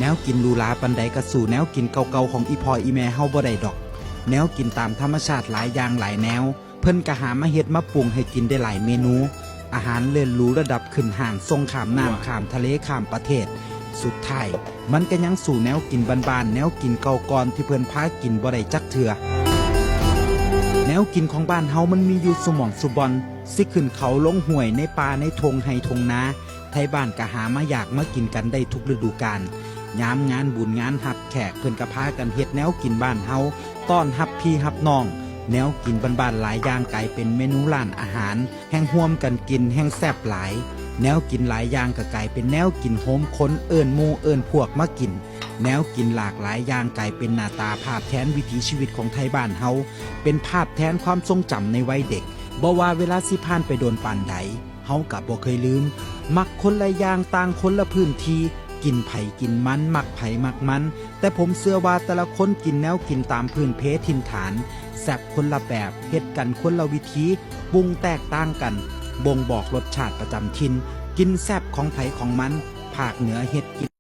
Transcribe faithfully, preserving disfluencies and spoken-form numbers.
แนวกินหรูหราปานใดก็สู้แนวกินเก่าๆของอีพ่ออีแม่เฮาบ่ได้ดอก แนวกินตามธรรมชาติหลายอย่างหลายแนว เพิ่นก็หามาเฮ็ดมาปรุงให้กินได้หลายเมนู อาหารเลิศหรูระดับขึ้นห้าง ส่งข้ามน้ำข้ามทะเลข้ามประเทศ สุดท้าย มันก็ยังสู้แนวกินบ้านๆ แนวกินเก่าก่อนที่เพิ่นพากินบ่ได้จักเทื่อ แนวกินของบ้านเฮามันมีอยู่ซุหม่องซุบ่อน สิขึ้นเขาลงห้วยในป่าในท่งไฮ่ท่งนา ไทบ้านก็หามาอยากมากินกันได้ทุกฤดูกาล ยามงานบุญงานฮับแขกเพิ่นก็พากันเฮ็ดแนวกินบ้านเฮา ต้อนฮับพี่ฮับน้อง แนวกินบ้านๆหลายอย่างกลายเป็นเมนูร้านอาหาร แฮ่งร่วมกันกินแฮ่งแซ่บหลาย แนวกินหลายอย่างก็กลายเป็นแนวกินโฮมคน เอิ้นหมู่เอิ้นพวกมากิน แนวกินหลากหลายอย่างกลายเป็นหน้าตาภาพแทนวิถีชีวิตของไทบ้านเฮา เป็นภาพแทนความทรงจำในวัยเด็ก บ่ว่าเวลาสิผ่านไปโดนปานใด เฮาก็บ่เคยลืม มักคนละอย่างต่างคนละพื้นที่ กินไผกินมัน มักไผมักมัน แต่ผมเชื่อว่าแต่ละคนกินแนวกินตามพื้นเพถิ่นฐาน แซ่บคนละแบบ เฮ็ดกันคนละวิธี ปรุงแตกต่างกัน บ่งบอกรสชาติประจำถิ่น กินแซ่บของไผของมัน ภาคเหนือเฮ็ดกิน